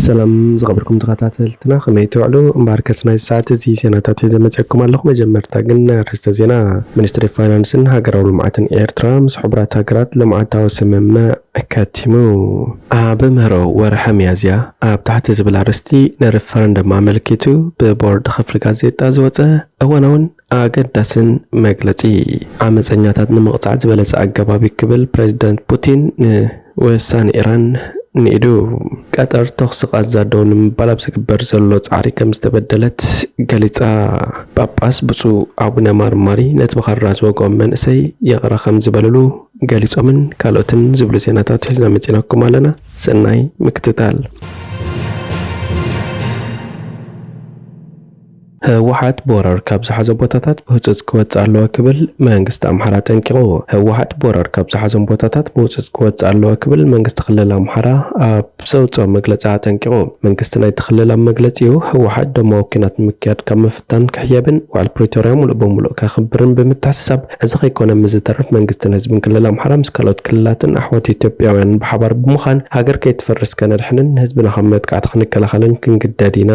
ሰላም ዝኸበርኩም ተኸታተልትና፣ ከመይ ትውዕሉ? እምበኣርከስ ናይዚ ሰዓት እዚ ዜናታት ሒዘ መጺኣኩም ኣለኹ። መጀመርታ ግን ኣርእስተ ዜና። ሚኒስትሪ ፋይናንስን ሃገራዊ ልምዓትን ኤርትራ ምስ ሕቡራት ሃገራት ልምዓታዊ ስምምዕ ከቲሙ። ኣብ ምህሮ ወርሒ ሚያዝያ ኣብ ታሕቲ ዝብል ኣርእስቲ ንሪፈረንደም ኣመልኪቱ ብቦርድ ክፍሊ ጋዜጣ ዝወጸ እዋናውን ኣገዳስን መግለጺ። ዓመጸኛታት ንምቕጻዕ ዝበለጸ ኣገባብ እዩ ክብል ፕረዚደንት ፑቲን ንውሳነ ኢራን ንኢዱ። ቀጠር ተኹሲ ቃዛ ደው ንምባል ኣብ ዝግበር ዘሎ ጻዕሪ ከም ዝተበደለት ገሊጻ። ጳጳስ ብፁዕ ኣቡነ ማርማሪ ነቲ ብኻራ ዝወግኦም መንእሰይ ይቕረ ከም ዝበለሉ ገሊጾምን ካልኦትን ዝብሉ ዜናታት ሒዝና መጺናኩም ኣለና። ሰናይ ምክትታል። ህወሓት ብወራር ካብ ዝሓዞ ቦታታት ብህጹጽ ክወጽእ ኣለዎ ክብል መንግስቲ ኣምሓራ ኣጠንቂቑ። ህወሓት ብወራር ካብ ዝሓዞም ቦታታት ብህጹጽ ክወጽእ ኣለዎ ክብል መንግስቲ ክልል ኣምሓራ ኣብ ዘውጽኦ መግለጺ ኣጠንቂቑ። መንግስቲ ናይቲ ክልል ኣብ መግለጺኡ፣ ህወሓት ደማዊ ኲናት ንምክያድ ካብ ምፍታን ክሕየብን ውዕል ፕሪቶርያ ሙሉእ ብሙሉእ ከኽብርን ብምትሕስሳብ፣ እዚ ከይኮነ ምስ ዝተርፍ መንግስትን ህዝብን ክልል ኣምሓራ ምስ ካልኦት ክልላትን ኣሕዋት ኢትዮጵያውያንን ብሓባር ብምዃን ሃገር ከይትፈርስ ከነድሕንን ንህዝብና ካብ መጥቃዕቲ ክንከላኸልን ክንግደድ ኢና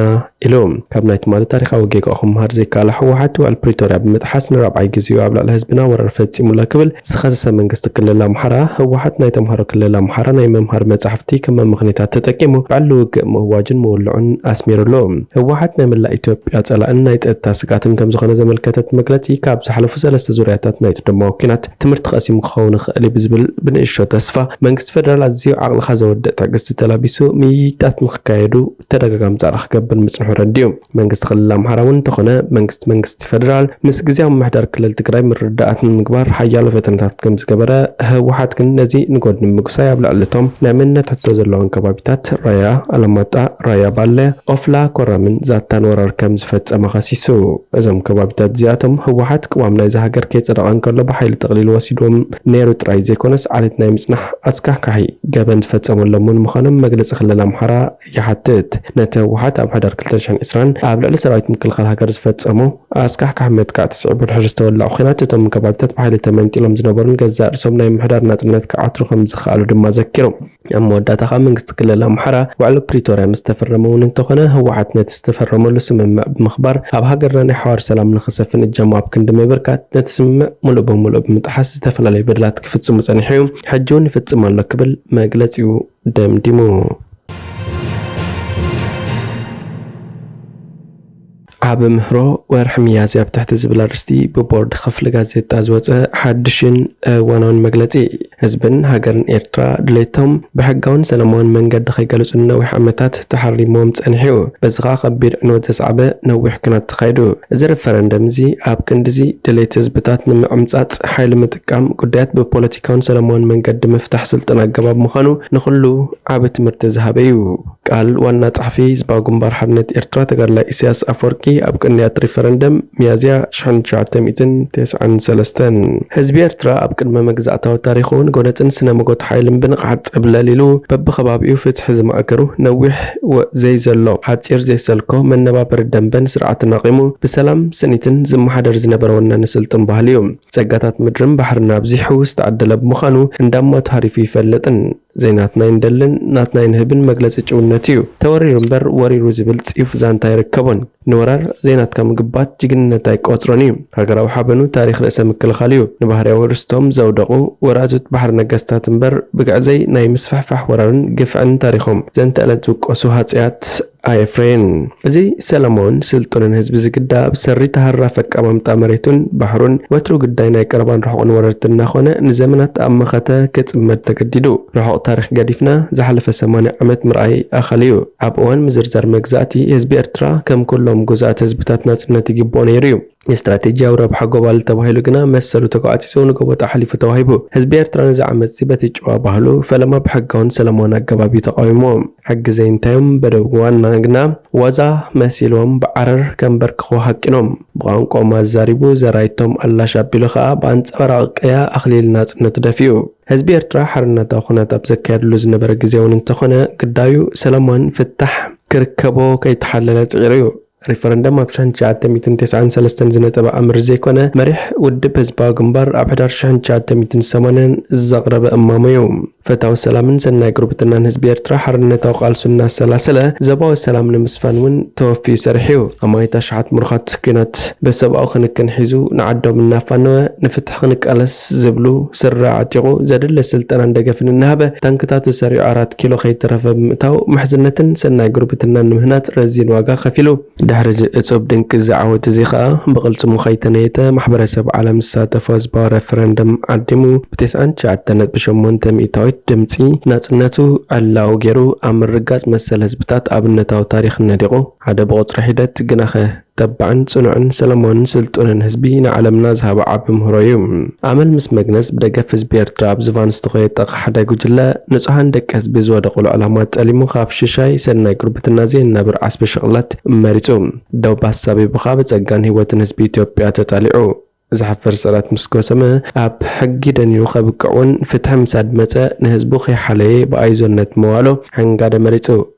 ኢሉ። ካብ ናይ ትማሊ ታሪኻዊ ጌጋኡ ክመሃር ዘይከኣለ ህወሓት፣ ውዕል ፕሪቶርያ ብምጥሓስ ንራብዓይ ግዜኡ ኣብ ልዕሊ ህዝብና ወራር ፈጺሙ ኣሎ ክብል ዝኸሰሰ መንግስቲ ክልል ኣምሓራ፣ ህወሓት ናይ ተምሃሮ ክልል ኣምሓራ ናይ መምሃሪ መጻሕፍቲ ከም መመኽነይታ ተጠቂሙ ብዕሊ ውግእ ምእዋጁን ምውልዑን ኣስሚሩሉ። ህወሓት ናይ መላእ ኢትዮጵያ ጸላእን ናይ ጸጥታ ስግኣትን ከም ዝኾነ ዘመልከተ እቲ መግለጺ፣ ካብ ዝሓለፉ ሰለስተ ዙርያታት ናይቲ ደማዊ ኲናት ትምህርቲ ቀሲሙ ክኸውን ይኽእል እዩ ብዝብል ብንእሽቶ ተስፋ፣ መንግስቲ ፌደራል ኣዝዩ ዓቕልኻ ዘወድእ ትዕግስቲ ተላቢሱ ምይይጣት ንክካየዱ ተደጋጋሚ ጻዕሪ ክገብር ምጽንሑ ረዲኡ። መንግስቲ ክልል ኣምሓራ እውን እንተኾነ መንግስቲ መንግስቲ ፌደራል ምስ ግዝያዊ ምምሕዳር ክልል ትግራይ ምርድዳኣት ንምግባር ሓያሎ ፈተነታት ከም ዝገበረ፣ ህወሓት ግን ነዚ ንጎድኒ ምጉሳይ ኣብ ልዕሊ እቶም ናይ መንነት ሕቶ ዘለዎም ከባቢታት ራያ ኣላማጣ፣ ራያ ባለ፣ ኦፍላ፣ ኮረምን ዛታን ወራር ከም ዝፈጸመ ከሲሱ። እዞም ከባቢታት እዚኣቶም ህወሓት ቅዋም ናይዛ ሃገር ከይጸደቐ እንከሎ ብሓይሊ ጠቕሊሉ ወሲድዎም ነይሩ ጥራይ ዘይኮነስ ዓሌት ናይ ምጽናሕ ኣስካሕካሒ ገበን ዝፈጸመሎም እውን ምዃኖም መግለጺ ክልል ኣምሓራ ይሓትት። ነቲ ህወሓት ኣብ ሕዳር ክልተ ሽሕን ዕስራን ኣብ ልዕሊ ሰራዊት ምክልኻል ሃገር ዝፈጸሞ ኣስካሕካሒ መጥቃዕቲ ስዒቡ ድሕሪ ዝተወልዐ ኲናት እቶም ከባቢታት ብሓይሊ ተመንጢሎም ዝነበሩን ገዛእ ርእሶም ናይ ምምሕዳር ናጽነት ክዓትሩ ከም ዝኸኣሉ ድማ ዘኪሩ። ኣብ መወዳእታ ከኣ መንግስቲ ክልል ኣምሓራ ውዕል ፕሪቶርያ ምስ ተፈረመ እውን እንተኾነ ህወሓት ነቲ ዝተፈረመሉ ስምምዕ ብምኽባር ኣብ ሃገርና ናይ ሓዋር ሰላም ንኽሰፍን እጃሙ ኣብ ክንዲ ምብርካት ነቲ ስምምዕ ሙሉእ ብሙሉእ ብምጥሓስ ዝተፈላለዩ በደላት ክፍጽሙ ጸኒሑ እዩ፣ ሕጂ እውን ይፍጽም ኣሎ ክብል መግለጺኡ ደምዲሙ። ዓቢ ምህሮ። ወርሒ ሚያዝያ ኣብ ትሕቲ ዝብል ኣርእስቲ ብቦርድ ክፍሊ ጋዜጣ ዝወጸ ሓድሽን እዋናውን መግለጺ። ህዝብን ሃገርን ኤርትራ ድሌቶም ብሕጋውን ሰላማውን መንገዲ ከይገለጹ ንነዊሕ ዓመታት ተሓሪምዎም ጸኒሑ እዩ። በዚ ኸኣ ከቢድ ዕንወት ዘስዓበ ነዊሕ ኲናት ተኻይዱ። እዚ ሪፈረንደም እዚ ኣብ ክንድዚ ድሌት ህዝብታት ንምዕምጻጽ ሓይሊ ምጥቃም፣ ጉዳያት ብፖለቲካውን ሰላማውን መንገዲ ምፍታሕ ስልጡን ኣገባብ ምዃኑ ንኹሉ ዓቢ ትምህርቲ ዝሃበ እዩ። ቃል ዋና ጸሓፊ ህዝባዊ ግንባር ሓርነት ኤርትራ ተጋዳላይ ኢሳያስ ኣፈወርቂ ኣብ ቅንያት ሪፈረንደም ሚያዝያ ሽሕን ትሽዓተ ሚእትን ተስዓን ሰለስተን። ህዝቢ ኤርትራ ኣብ ቅድመ መግዛእታዊ ታሪኹ ንጎነጽን ስነ መጎት ሓይልን ብንቕሓት ጸብለል ኢሉ በብኸባቢኡ ፍትሒ ዝማእከሩ ነዊሕ ወ-፣ ዘይዘሎ ሓጺር ዘይሰልኮ መነባበሪ ደንበን ስርዓትን ኣቒሙ ብሰላም ስኒትን ዝመሓደር ዝነበረ ወናኒ ስልጡን ባህሊ እዩ። ጸጋታት ምድርን ባሕርን ኣብዚሑ ዝተዓደለ ብምዃኑ እንዳማቱ ሃሪፉ ይፈልጥን ዘይናትናይ እንደልን ናትናይ ንህብን መግለጺ ጭውነት እዩ። ተወሪሩ እምበር ወሪሩ ዝብል ጽዩፍ ዛንታ ኣይርከቦን። ንወራር ዘይናትካ ምግባት ጅግንነት ኣይቆጽሮን እዩ። ሃገራዊ ሓበኑ ታሪኽ ርእሰ ምክልኻል እዩ። ንባህርያዊ ርስቶም ዘውደቑ ወራዙት ባሕሪ ነገስታት እምበር ብግዕዘይ ናይ ምስፍሕፋሕ ወራርን ግፍዕን ታሪኾም ዘንተ ዕለት ዝውቀሱ ሃጸያት ኣየፍረየን። እዚ ሰላማውን ስልጡንን ህዝቢ ዝግዳ ብሰሪ ተሃራፊ ኣቀማምጣ መሬቱን ባሕሩን ወትሩ ግዳይ ናይ ቀረባን ርሑቕን ወረርቲ እናኾነ ንዘመናት ኣብ መኸተ ክጽመድ ተገዲዱ። ርሑቕ ታሪኽ ገዲፍና ዝሓለፈ ሰማንያ ዓመት ምርኣይ ኣኻሊ እዩ። ኣብ እዋን ምዝርዛር መግዛእቲ ህዝቢ ኤርትራ ከም ኩሎም ግዙኣት ህዝብታት ናጽነት ይግብኦ ነይሩ እዩ። ስትራቴጂያዊ ረብሓ ጎባልል ተባሂሉ ግና መሰሉ ተጓዕጺጹ ንጎቦጣ ኣሕሊፉ ተዋሂቡ። ህዝቢ ኤርትራ ነዚ ዓመጽ እዚ በቲ ጭዋ ባህሉ ፈለማ ብሕጋውን ሰላማውን ኣገባብ እዩ ተቓዊምዎ። ሕጊ ዘይንታዮም በደው ዋና ግና ዋዛ መሲልዎም ብዓረር ከንበርክኹ ሃቂኖም። ብቋንቋኦም ኣዛሪቡ ዘራይቶም ኣላሽ ኣቢሉ ኸኣ ብኣንጸባራቒ ቅያ ኣኽሊል ናጽነቱ ደፊኡ። ህዝቢ ኤርትራ ሓርነታዊ ኹናት ኣብ ዘካየድሉ ዝነበረ ግዜ እውን እንተኾነ ግዳዩ ሰላማውን ፍታሕ ክርከቦ ከይተሓለለ ጽዒሩ እዩ። ሪፈረንደም ኣብ ሽሕን ትሽዓተ ሚእትን ተስዓን ሰለስተን ዝነጠበ ኣምር ዘይኮነ፣ መሪሕ ውድብ ህዝባዊ ግንባር ኣብ ሕዳር ሽሕን ትሽዓተ ሚእትን ሰማንያን ዘቕረበ እማመ እዩ። ፈታዊ ሰላምን ሰናይ ጉርብትናን ህዝቢ ኤርትራ ሓርነታዊ ቃልሱ እናሰላሰለ፣ ዞባዊ ሰላም ንምስፋን እውን ተወፊዩ ሰሪሑ እዩ። ኣማኢት ኣሽሓት ምሩኻት ኲናት ብሰብኣዊ ክንክን ሒዙ ንዓዶም እናፋነወ፣ ንፍትሒ ክንቃለስ ዝብሉ ስረ ዓጢቑ፣ ዘድሊ ስልጠናን ደገፍን እናሃበ፣ ታንክታቱ ሰሪዑ ኣራት ኪሎ ከይተረፈ ብምእታው፣ ምሕዝነትን ሰናይ ጉርብትናን ንምህናጽ ረዚን ዋጋ ከፊሉ። ድሕሪ እዚ እጹብ ድንቂ እዚ ዓወት እዚ ኸኣ፣ ብቕልጽሙ ከይተነየተ ማሕበረሰብ ዓለም ዝሳተፎ ህዝባዊ ረፈረንደም ዓዲሙ፣ ብተስዓን ትሽዓተ ነጥቢ ሸሞንተ ሚእታዊት ድምጺ ናጽነቱ ዕላዊ ገይሩ፣ ኣብ ምርጋጽ መሰል ህዝብታት ኣብነታዊ ታሪኽ ነዲቑ። ሓደ ብቑጽሪ ሒደት ግናኸ ተባዕን ጽኑዕን ሰላማውን ስልጡንን ህዝቢ ንዓለምና ዝሃበ ዓቢ ምህሮ እዩ። ኣመል ምስ መግነዝ ብደገፍ ህዝቢ ኤርትራ ኣብ ዝባን ዝተኾየጠ ሓደ ጉጅለ ንጹሃን ደቂ ህዝቢ ዝወደቑሉ ዕላማ ጠሊሙ ካብ ሽሻይ ሰናይ ጉርብትና ዘየናብር ዓስቢ ሽቕላት መሪጹ። ደው ባስ ኣቢቡኻ ብጸጋን ህይወትን ህዝቢ ኢትዮጵያ ተጣሊዑ። ዘሕፍር ስዕረት ምስ ጎሰመ ኣብ ሕጊ ደኒኑ ከብቅዕ እውን ፍትሒ ምስ ኣድመጸ ንህዝቡ ከይሓለየ ብኣይዞነት መዋሎ ሕንጋደ መሪጹ።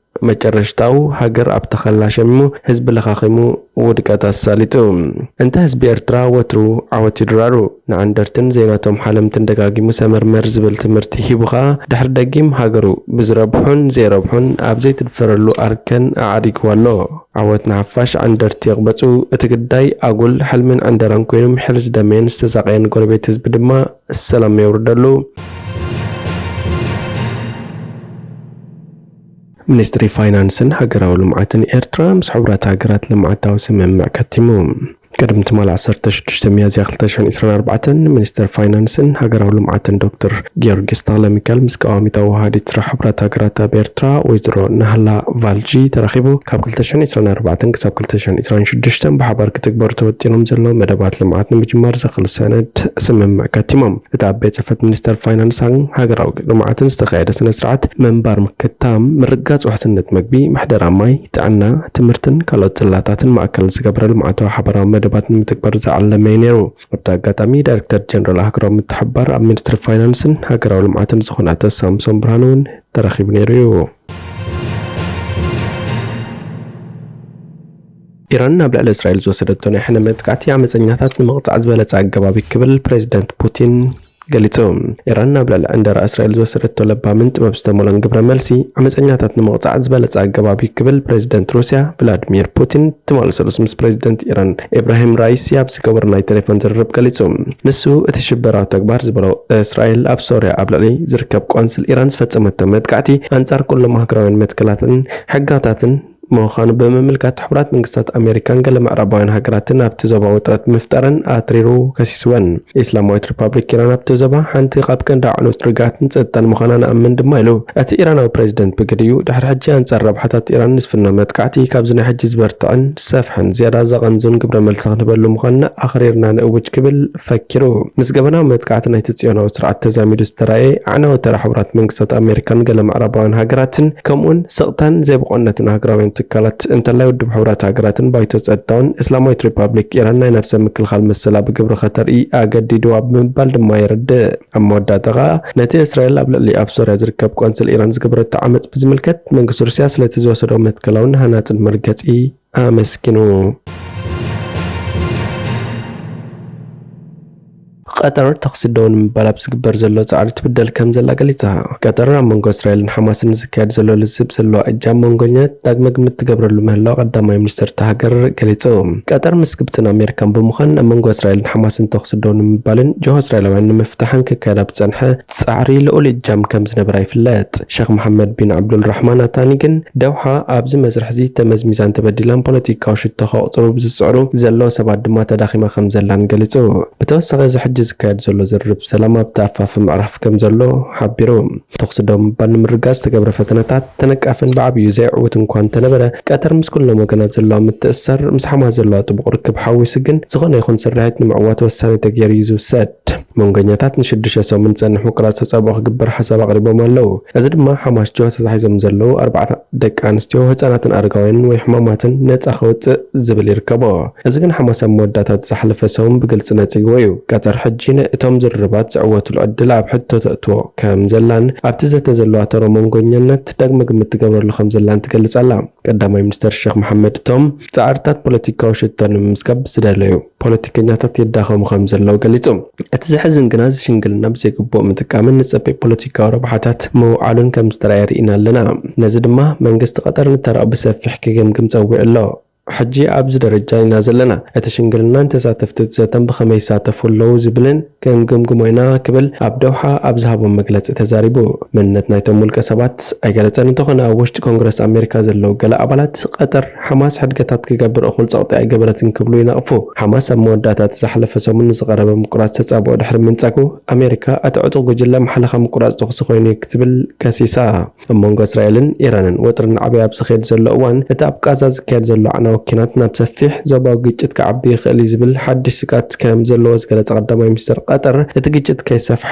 መጨረሽታኡ ሃገር ኣብ ተኸላ ሸሚሙ ህዝቢ ለኻኺሙ ውድቀት ኣሳሊጡ። እንተ ህዝቢ ኤርትራ ወትሩ ዓወት ይድራሩ። ንዓንደርትን ዘይናቶም ሓለምትን ደጋጊሙ ሰመርመር ዝብል ትምህርቲ ሂቡ ኸኣ ድሕሪ ደጊም ሃገሩ ብዝረብሑን ዘይረብሑን ኣብ ዘይትድፈረሉ ኣርከን ኣዕሪግዋ ኣሎ። ዓወት ንሓፋሽ። ዓንደርቲ ይቕበጹ። እቲ ግዳይ ኣጉል ሕልምን ዕንደራን ኮይኑ ምሒር ዝደመየን ዝተሳቐየን ጎረቤት ህዝቢ ድማ ሰላም የውርደሉ። ሚኒስትሪ ፋይናንስን ሃገራዊ ልምዓትን ኤርትራ ምስ ሕቡራት ሃገራት ልምዓታዊ ስምምዕ ከቲሙ። ቅድሚ ትማል ዓሰርተ ሽዱሽተ ሚያዝያ ክልተ ሽሕን ዕስራን ኣርባዕተን ሚኒስትር ፋይናንስን ሃገራዊ ልምዓትን ዶክተር ጊዮርጊስ ተኽለሚካኤል ምስ ቀዋሚት ኣወሃሃዲት ስራሕ ሕቡራት ሃገራት ኣብ ኤርትራ ወይዘሮ ናህላ ቫልጂ ተራኺቡ። ካብ ክልተ ሽሕን ዕስራን ኣርባዕተን ክሳብ ክልተ ሽሕን ዕስራን ሽዱሽተን ብሓባር ክትግበሩ ተወጢኖም ዘለዉ መደባት ልምዓት ንምጅማር ዘኽእል ሰነድ ስምምዕ ከቲሞም። እቲ ኣብ ቤት ጽሕፈት ሚኒስተር ፋይናንስን ሃገራዊ ልምዓትን ዝተኻየደ ስነ ስርዓት ምንባር ምክታም፣ ምርግጋጽ ውሕስነት መግቢ፣ ምሕደራ ማይ፣ ጥዕና፣ ትምህርትን ካልኦት ጽላታትን ማእከል ዝገበረ ልምዓታዊ ሓበራዊ መደባት ንምትግባር ዝዓለመ እዩ ነይሩ። ኣብቲ ኣጋጣሚ ዳይሬክተር ጀነራል ሃገራዊ ምትሕብባር ኣብ ሚኒስትሪ ፋይናንስን ሃገራዊ ልምዓትን ዝኾነ ኣቶ ሳምሶን ብርሃኑ እውን ተረኺቡ ነይሩ እዩ። ኢራን ናብ ልዕሊ እስራኤል ዝወሰደቶ ናይ ሕነ መጥቃዕቲ ዓመፀኛታት ንምቕፃዕ ዝበለፀ ኣገባብ እዩ ክብል ፕሬዚደንት ፑቲን ገሊጹ። ኢራን ናብ ልዕሊ ዕንደራ እስራኤል ዝወሰደቶ ለባምን ጥበብ ዝተመልኦን ግብረ መልሲ ዓመፀኛታት ንምቕፃዕ ዝበለፀ ኣገባብ እዩ ክብል ፕሬዚደንት ሩስያ ቭላድሚር ፑቲን ትማሊ ሰሉስ ምስ ፕሬዚደንት ኢራን ኢብራሂም ራይሲ ኣብ ዝገበሮ ናይ ቴሌፎን ዝርርብ ገሊጹ። ንሱ እቲ ሽበራዊ ተግባር ዝበሎ እስራኤል ኣብ ሶርያ ኣብ ልዕሊ ዝርከብ ቆንስል ኢራን ዝፈጸመቶ መጥቃዕቲ ኣንጻር ኩሎም ሃገራውያን መትከላትን ሕግታትን ምዃኑ ብምምልካት፣ ሕቡራት መንግስታት ኣሜሪካን ገለ ምዕራባውያን ሃገራትን ኣብቲ ዞባ ውጥረት ምፍጣረን ኣትሪሩ ከሲስወን። ኢስላማዊት ሪፓብሊክ ኢራን ኣብቲ ዞባ ሓንቲ ካብ ቀንዲ ኣዕኑድ ርግኣትን ጸጥታን ምዃና ንኣምን ድማ ኢሉ። እቲ ኢራናዊ ፕሬዚደንት ብግዲኡ፣ ድሕሪ ሕጂ ኣንጻር ረብሓታት ኢራን ንዝፍኖ መጥቃዕቲ ካብዚ ናይ ሕጂ ዝበርትዕን ዝሰፍሐን ዝያዳ ዘቐንዙን ግብረ መልሲ ክንህበሉ ምዃንና ኣኽሪርና ንእውጅ ክብል ፈኪሩ። ምስ ገበናዊ መጥቃዕቲ ናይቲ ጽዮናዊ ስርዓት ተዛሚዱ ዝተራእየ ኣዕናዊ ተራ ሕቡራት መንግስታት ኣሜሪካን ገለ ምዕራባውያን ሃገራትን፣ ከምኡውን ስቕታን ዘይብቑዕነትን ሃገራውያን ትካላት፣ እንተላይ ውድብ ሕቡራት ሃገራትን ባይቶ ጸጥታውን እስላማዊት ሪፓብሊክ ኢራን ናይ ነብሰ ምክልኻል መሰላ ብግብሪ ከተርኢ ኣገዲድዋ ብምባል ድማ የረድእ። ኣብ መወዳእታ ኸኣ፣ ነቲ እስራኤል ኣብ ልዕሊ ኣብ ሶርያ ዝርከብ ቆንስል ኢራን ዝገበረቶ ዓመጽ ብዝምልከት፣ መንግስቲ ሩስያ ስለቲ ዝወሰዶ መትከላውን ሃናጽን መርገጺ ኣመስጊኑ። ቀጠር ተኹሲ ደው ንምባል ኣብ ዝግበር ዘሎ ጻዕሪ ትብደል ከም ዘላ ገሊጻ። ቀጠር ኣብ መንጎ እስራኤልን ሓማስን ዝካየድ ዘሎ ልዝብ ዘለዋ እጃም መንጎኛት ዳግመ ግምት ትገብረሉ ምህላው ቀዳማይ ሚኒስትር እታ ሃገር ገሊጹ። ቀጠር ምስ ግብጽን ኣሜሪካን ብምዃን ኣብ መንጎ እስራኤልን ሓማስን ተኹሲ ደው ንምባልን ጅሆ እስራኤላውያን ንምፍታሕን ክካየድ ኣብ ዝጸንሐ ጻዕሪ ልዑል እጃም ከም ዝነበራ ይፍለጥ። ሸኽ መሓመድ ቢን ዓብዱል ራሕማን ኣታኒ ግን፣ ደውሓ ኣብዚ መስርሕ እዚ ተመዝሚዛን ተበዲላን ፖለቲካዊ ሽቶ ከቑጽሩ ብዝጽዕሩ ዘለዉ ሰባት ድማ ተዳኺማ ከም ዘላን ገሊጹ። ብተወሳኺ፣ እዚ ሕጂ ዝካየድ ዘሎ ዝርርብ ሰላም ኣብቲ ኣፋፊ ምዕራፍ ከም ዘሎ ሓቢሩ። ተኹሲ ደው ምባል ንምርጋጽ ዝተገብረ ፈተነታት ተነቃፍን ብዓብዩ ዘይዕዉት እንኳ እንተነበረ፣ ቀጠር ምስ ኩሎም ወገናት ዘለዋ ምትእስሳር፣ ምስ ሓማስ ዘለዋ ጥቡቕ ርክብ ሓዊሱ ግን፣ ዝኾነ ይኹን ስርሒት ንምዕዋት ወሳኒ ተገይሩ እዩ ዝውሰድ። መንጎኛታት ንሽዱሽተ ሰሙን ዝጸንሕ ምቁራጽ ተጻብኦ ክግበር ሓሳብ ኣቕሪቦም ኣለዉ። እዚ ድማ ሓማስ ጅሆ ተታሒዞም ዘለዉ ኣርባዕተ ደቂ ኣንስትዮ፣ ህጻናትን ኣረጋውያንን ወይ ሕሙማትን ነጻ ከውጽእ ዝብል ይርከቦ። እዚ ግን ሓማስ ኣብ መወዳእታ ዝሓለፈ ሰሙን ብግልጺ ነጺግዎ እዩ። ቀጠር ሕጂ ቺን እቶም ዝርርባት ዝዕወትሉ ዕድል ኣብ ሕቶ ተእትዎ ከም ዘላን ኣብቲ ዘተ ዘለዋ ተሮ መንጎኛነት ዳግመ ግምት ትገብረሉ ከም ዘላን ትገልጽ ኣላ። ቀዳማይ ሚኒስተር ሸኽ መሓመድ እቶም ጻዕርታት ፖለቲካዊ ሽቶ ንምምዝጋብ ዝደለዩ ፖለቲከኛታት የዳኸሙ ከም ዘለዉ ገሊጹ። እቲ ዘሕዝን ግና እዚ ሽምግልና ብዘይግቡእ ምጥቃምን ንጸቢብ ፖለቲካዊ ረብሓታት ምውዓሉን ከም ዝተራእየ ርኢና ኣለና። ነዚ ድማ መንግስቲ ቀጠር ንተራኡ ብሰፊሕ ክግምግም ጸዊዑ ኣሎ። ሕጂ ኣብዚ ደረጃ ኢና ዘለና። እቲ ሽምግልናን ተሳተፍቲ እቲ ዘተን ብኸመይ ይሳተፉ ኣለዉ ዝብልን ክንግምግሞ ኢና ክብል ኣብ ደውሓ ኣብ ዝሃቦ መግለጺ ተዛሪቡ። መንነት ናይቶም ውልቀ ሰባት ኣይገለጸን። እንተኾነ ኣብ ውሽጢ ኮንግረስ ኣሜሪካ ዘለዉ ገለ ኣባላት ቀጠር ሓማስ ሕድገታት ክገብር እኹል ጸቕጢ ኣይገበረትን ክብሉ ይነቕፉ። ሓማስ ኣብ መወዳእታ እቲ ዝሓለፈ ሰሙን ንዝቐረበ ምቁራጽ ተጻብኦ ድሕሪ ምንጻጉ ኣሜሪካ እቲ ዕጡቕ ጉጅለ መሓለኻ ምቁራጽ ተኹሲ ኮይኑ እዩ ክትብል ከሲሳ። ኣብ መንጎ እስራኤልን ኢራንን ወጥሪ እናዓበየ ኣብ ዝኸይድ ዘሎ እዋን፣ እቲ ኣብ ቃዛ ዝካየድ ዘሎ ኣዕናዊ ኲናት ናብ ሰፊሕ ዞባዊ ግጭት ክዓቢ ይኽእል እዩ ዝብል ሓድሽ ስግኣት ከም ዘለዎ ዝገለጸ ቀዳማይ ሚኒስተር ቀጠር፣ እቲ ግጭት ከይሰፍሐ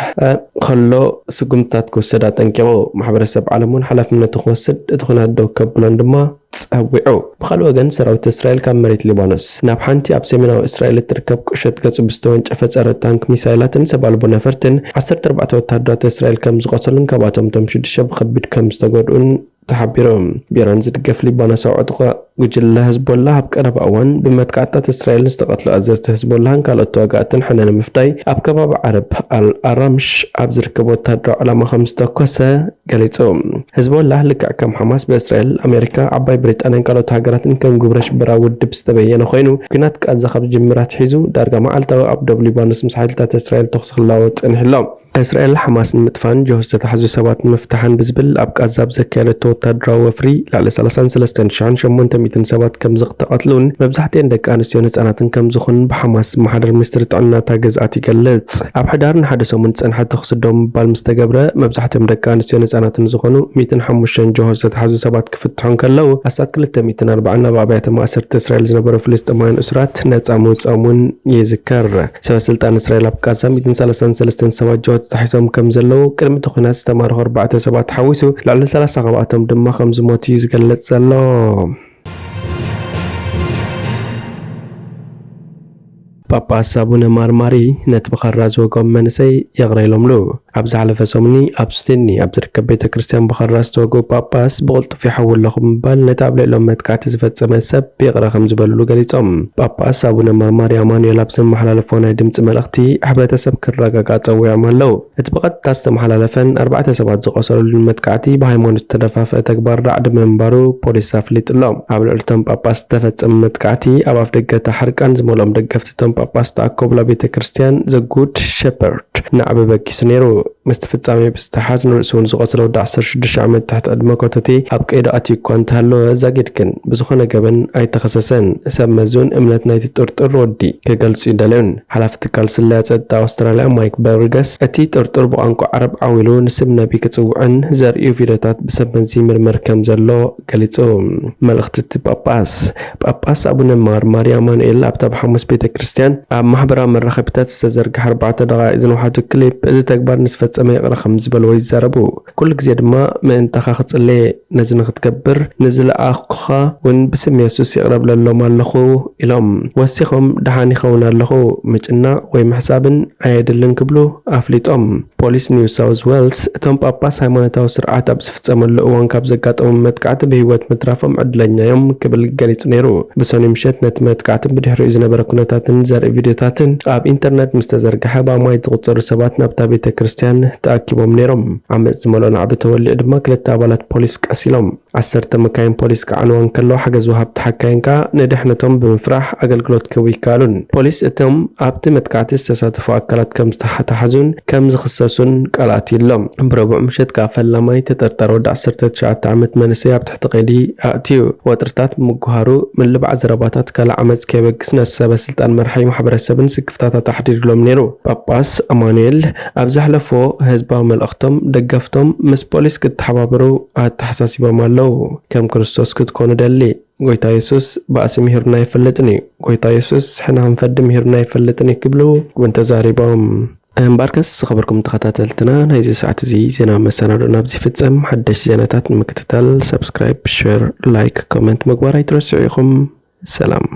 ከሎ ስጉምትታት ክውሰድ ኣጠንቂቑ። ማሕበረሰብ ዓለም እውን ሓላፍነቱ ክወስድ፣ እቲ ኲናት ደው ከብሎን ድማ ጸዊዑ። ብኻልእ ወገን፣ ሰራዊት እስራኤል ካብ መሬት ሊባኖስ ናብ ሓንቲ ኣብ ሰሜናዊ እስራኤል እትርከብ ቁሸት ገጹ ብዝተወንጨፈ ጸረ ታንክ ሚሳይላትን ሰብ ኣልቦ ነፈርትን ዓሰርተ ኣርባዕተ ወተሃደራት እስራኤል ከም ዝቖሰሉን ካብኣቶም እቶም ሽዱሽተ ብኸቢድ ከም ዝተጎድኡን ተሓቢሩ። ብኢራን ዝድገፍ ሊባኖሳዊ ዕጡቕ ጉጅለ ህዝቦላ ኣብ ቀረባ እዋን ብመጥቃዕትታት እስራኤል ዝተቐትሉ ኣዘዝቲ ህዝቦላን ካልኦት ተዋጋእትን ሕነ ንምፍዳይ ኣብ ከባቢ ዓረብ ኣል ኣራምሽ ኣብ ዝርከብ ወተሃደራዊ ዕላማ ከም ዝተኮሰ ገሊጹ። ህዝቦላ ልክዕ ከም ሓማስ ብእስራኤል፣ ኣሜሪካ፣ ዓባይ ብሪጣንያን ካልኦት ሃገራትን ከም ግብረ ሽበራዊ ውድብ ዝተበየነ ኮይኑ፣ ኲናት ቃዛ ካብ ዝጅምር ኣትሒዙ ዳርጋ መዓልታዊ ኣብ ደቡብ ሊባኖስ ምስ ሓይልታት እስራኤል ተኹሲ ክለዋወጥ ጸኒሑ ኣሎ። እስራኤል ሓማስ ንምጥፋእን ጅሆ ዝተታሕዙ ሰባት ንምፍታሕን ብዝብል ኣብ ቃዛ ኣብ ዘካየደቶ ወታደራዊ ወፍሪ ልዕሊ ሰላሳን ሰለስተን ሽሕን ሸሞንተ ሚእትን ሰባት ከም ዝተቐትሉን መብዛሕትኤን ደቂ ኣንስትዮን ህጻናትን ከም ዝኾኑን ብሓማስ ዝመሓደር ሚኒስትሪ ጥዕና እታ ግዝኣት ይገልጽ። ኣብ ሕዳር ንሓደ ሰሙን ዝጸንሐ ተኹሲ ደው ምባል ምስ ተገብረ፣ መብዛሕትኦም ደቂ ኣንስትዮን ህጻናትን ዝኾኑ ሚእትን ሓሙሽተን ጅሆ ዝተታሕዙ ሰባት ክፍትሑ እንከለዉ፣ ኣስታት ክልተ ሚእትን ኣርባዓን ኣብ ኣብያተ ማእሰርቲ እስራኤል ዝነበሩ ፍልስጤማውያን እሱራት ነጻ ምውጽኦም እውን ይዝከር። ሰበ ስልጣን እስራኤል ኣብ ቃዛ ሚእትን ሰላሳን ሰለስተን ሰባት ጅሆ ተታሒዞም ከም ዘለዉ፣ ቅድሚ እቲ ኲናት ዝተማረኹ ኣርባዕተ ሰባት ሓዊሱ ልዕሊ ሰላሳ ካብኣቶም ድማ ከም ዝሞቱ እዩ ዝገልጽ ዘሎ። ጳጳስ ኣቡነ ማርማሪ ነቲ ብኻራ ዝወግኦም መንእሰይ ይቕረ ኢሎምሉ። ኣብ ዝሓለፈ ሰሙኒ ኣብ ሲድኒ ኣብ ዝርከብ ቤተ ክርስቲያን ብኻራ ዝተወግኡ ጳጳስ ብቕልጡፍ ይሓዊ ኣለኹ ብምባል ነቲ ኣብ ልዕሊኦም መጥቃዕቲ ዝፈጸመ ሰብ ይቕረ ከም ዝበልሉ ገሊጾም። ጳጳስ ኣቡነ ማርማሪ ኣማኑኤል ኣብ ዘመሓላለፍዎ ናይ ድምጺ መልእኽቲ ሕብረተሰብ ክረጋጋእ ጸዊዖም ኣለዉ። እቲ ብቐጥታ ዝተመሓላለፈን ኣርባዕተ ሰባት ዝቖሰሉሉን መጥቃዕቲ ብሃይማኖት ዝተደፋፍአ ተግባር ራዕዲ ምንባሩ ፖሊስ ኣፍሊጡ ኣሎ። ኣብ ልዕሊ እቶም ጳጳስ ዝተፈጸመ መጥቃዕቲ ኣብ ኣፍደገ እታ ሕርቃን ዝመልኦም ደገፍቲ እቶም ጳጳስ ዝተኣከቡላ ቤተ ክርስቲያን ዘ ጉድ ሸፐርድ ናዕቢ በጊሱ ነይሩ። ምስቲ ፍጻሜ ብዝተሓዝ ንርእሱ እውን ዝቖሰለ ወዲ ዓሰርተ ሽዱሽተ ዓመት ትሕቲ ዕድመ ኮተቴ ኣብ ቀይዲ ኣትዩ እኳ እንተሃለወ ዛጊድ ግን ብዝኾነ ገበን ኣይተኸሰሰን። ሰብ መዚ እውን እምነት ናይቲ ጥርጡር ወዲ ክገልጹ ኣይደለዩን። ሓላፊ ትካል ስለያ ጸጥታ ኣውስትራልያ ማይክ በርገስ፣ እቲ ጥርጡር ብቋንቋ ዓረብ ዓው ኢሉ ንስም ነቢ ክጽውዕን ዘርእዩ ቪድዮታት ብሰብ መዚ ይምርመር ከም ዘሎ ገሊጹ። መልእኽቲ እቲ ጳጳስ። ጳጳስ ኣቡነ ማር ማርያ ኣማኑኤል ኣብታ ብሓሙስ ቤተ ክርስቲያን ኣብ ማሕበራዊ መራኸቢታት ዝተዘርግሐ ኣርባዕተ ደቓይቕ ዝነውሓቱ ክሊፕ፣ እዚ ተግባር ንዝፈጸመ ይቕረ ከም ዝበልዎ ይዛረቡ። ኩሉ ግዜ ድማ ምእንታኻ ክጽለየ ነዚ ንኽትገብር ንዝለኣኹኻ እውን ብስም የሱስ ይቕረ ብለሎም ኣለኹ ኢሎም። ወሲኾም ደሓን ይኸውን ኣለኹ፣ ምጭናቕ ወይ ምሕሳብን ኣየድልን ክብሉ ኣፍሊጦም። ፖሊስ ኒው ሳውዝ ዌልስ እቶም ጳጳስ ሃይማኖታዊ ስርዓት ኣብ ዝፍጸመሉ እዋን ካብ ዘጋጠሞም መጥቃዕቲ ብህይወት ምትራፎም ዕድለኛ እዮም ክብል ገሊጹ ነይሩ። ብሰኑይ ምሸት ነቲ መጥቃዕትን ብድሕሪኡ ዝነበረ ኩነታትን ዘርኢ ቪድዮታትን ኣብ ኢንተርነት ምስ ተዘርግሐ ብኣማኢት ዝቑጸሩ ሰባት ናብታ ቤተ ክርስቲያን ተኣኪቦም ነይሮም። ዓመጽ ዝመልኦ ናዕቢ ተወሊዑ ድማ ክልተ ኣባላት ፖሊስ ቀሲሎም። ዓሰርተ መካይን ፖሊስ ክዓንዋ እንከለዋ ሓገዝ ወሃብቲ ሓካይን ከኣ ንድሕነቶም ብምፍራሕ ኣገልግሎት ክህቡ ኣይከኣሉን። ፖሊስ እቶም ኣብቲ መጥቃዕቲ ዝተሳተፉ ኣካላት ከም ዝተሓዙን ከም ዝኽሰሱን ቃል ኣትዩ ኣሎ። ብረቡዕ ምሸት ከኣ ፈላማይ ተጠርጣሪ ወዲ ዓሰርተ ትሽዓተ ዓመት መንእሰይ ኣብ ትሕቲ ቀይዲ ኣእትዩ። ወጥርታት ብምጉሃሩ ምልባዕ ዘረባታት ካልእ ዓመጽ ከይበግስ ነቲ ሰበ ስልጣን መራሒ ማሕበረሰብን ስክፍታታት ኣሕዲሩሎም ነይሩ። ጳጳስ ኣማኑኤል ኣብ ዘሕለፍዎ ህዝባዊ መልእኽቶም ደገፍቶም ምስ ፖሊስ ክተሓባበሩ ኣተሓሳሲቦም ኣለዉ። ከም ክርስቶስ ክትኮኑ ደሊ። ጎይታ የሱስ ባእሲ ምሂሩና ኣይፈልጥን እዩ። ጎይታ የሱስ ሕነ ክንፈዲ ምሂሩና ኣይፈልጥን እዩ ክብሉ እውን ተዛሪቦም። እምበኣርከስ ዝኸበርኩም ተኸታተልትና ናይዚ ሰዓት እዚ ዜና መሰናዶ ናብዚ ይፍጸም። ሓደሽቲ ዜናታት ንምክትታል ሰብስክራይብ፣ ሸር፣ ላይክ፣ ኮመንት ምግባር ኣይትረስዑ ኢኹም። ሰላም።